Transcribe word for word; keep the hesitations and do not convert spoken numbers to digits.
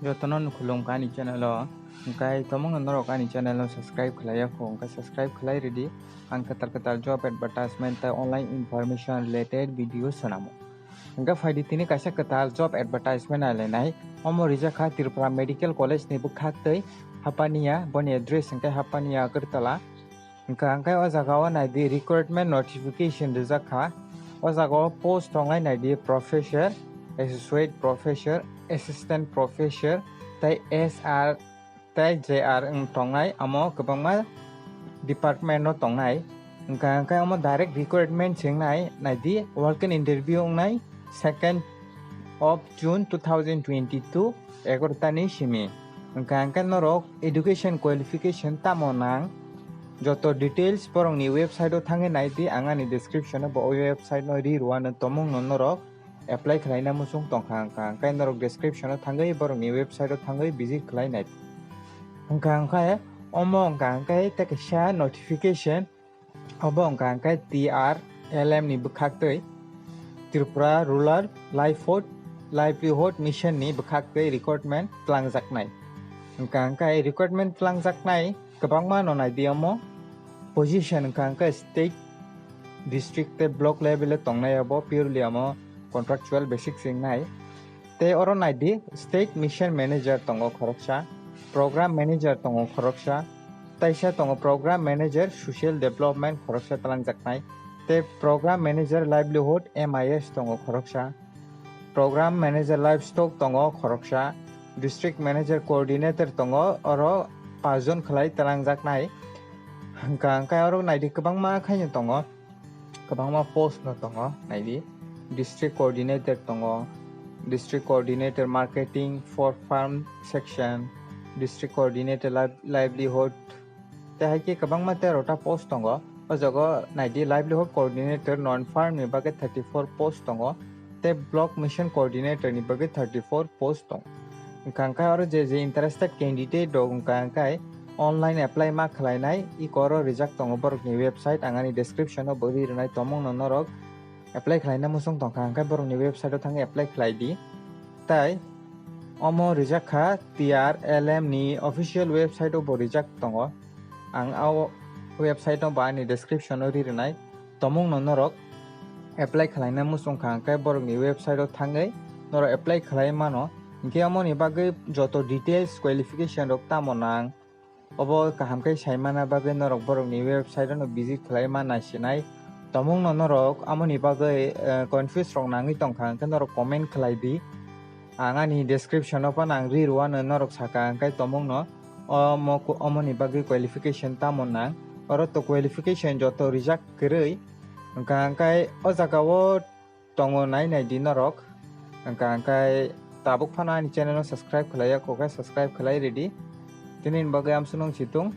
Jotono no khulumkha ani channel o. Hwnkhe tomongno norok ani channel no subscribe khlaiya kho, hwnkhe subscribe khlai rwdi. Ang kwtal kwtal job advertisement tei online information related video swnamo. Hwnkhe phaidi tini kaisa kwtal job advertisement nailainai. Omo rijak kha Tripura Medical College ni bwkhak tei Hapania, boni address hwnkhe Hapania, Agartala. Hwnkha hwnkhe o jaga o naidi recruitment notification rijak kha. O jaga o post tongnai naidi professor, associate professor, assistant professor tei S R tei J R wng tongnai, amo kwbangma department o tongnai. Hwnkha hwnkhe omo direct recruitment se wngnai naidi walk in interview wngnai second of June two thousand twenty-two, egarota ni simi. Hwnkha hwnkhe norok education qualification tamo nang, joto details borokni website o thangwi naidi, ang ani description o bo o website no ri rwano, tomungno norok apply khlaina muchung tongkha hwnkha hwnkhe norok description o thangwi borokni website o thangwi visit khlai nai. Hwnkha hwnkhe omo hwnkha hwnkhe tei kaisa notification. Obo hwnkha hwnkhe T R L M ni bwkhak twi Tripura Rural Livelihood, Livelihood Mission ni bwkhak twi recruitment twlangjaknai. Hwnkha hwnkhe recruitment twlangjaknai kwbangma no naidi omo position hwnkha hwnkhe state, district tei block level o tongnai, abo purely omo contractual basic se wngnai. Tei oro naidi state mission manager tongo khoroksa, program manager tongo khoroksa, taisa tongo program manager social development khoroksa twlangjaknai, tei program manager livelihood M I S tongo khoroksa, program manager livestock tongo khoroksa, district manager coordinator tongo, oro pachjon khlai twlangjaknai. Hwnkha hwnkhe oro naidi kwbangma khaino tongo. Kwbangma post no tongo, naidi district coordinator tongo, district coordinator marketing for farm section, district coordinator liv- livelihood, tei hai khe kwbangma terota post tongo. O jaga naidi livelihood coordinator non farm ni bagwi thirty four post tongo, tei block mission coordinator ni bagwi thirty four post tongo. Hwnkha hwnkhe oro je je interested candidate rok hwnkha hwnkhe online apply ma khlainai, iko oro rijak tongo borokni website, ang ani description o bo ri rwnai, tomungno norok apply khlaina muchung tongkha hwnkhe borokni website o thangwi apply khlai di. Tai omo rijak kha T R L M ni official website o bo rijak tongo, ang o website no bo ani description o ri rwnai. Tomungno norok apply khlaina muchung kha hwnkhe borokni website o thangwi norok apply khlai mano. Hwnkhe omoni bagwi joto details, qualification rok tamo nang, obo kaham khe sai mana bagwi norok borokni website o no visit khlai ma naisinai. Tomungno norok amoni bagwi, eh, confuse rok nangwi tongkha hwnkhe norok comment khlai di. Ang ani description o phano ang ri rwano, norok saka hwnkhe tomungno omo, omoni bagwi qualification tamo nang. Oro to qualification joto rijak kwrwi. Hwnkha hwnkhe o jaga o tongo nai nai di norok. Hwnkha hwnkhe tabuk phano ani channel no subscribe khlaiya kho khe subscribe khlai ridi. Tini ni bagwi amsonong situng.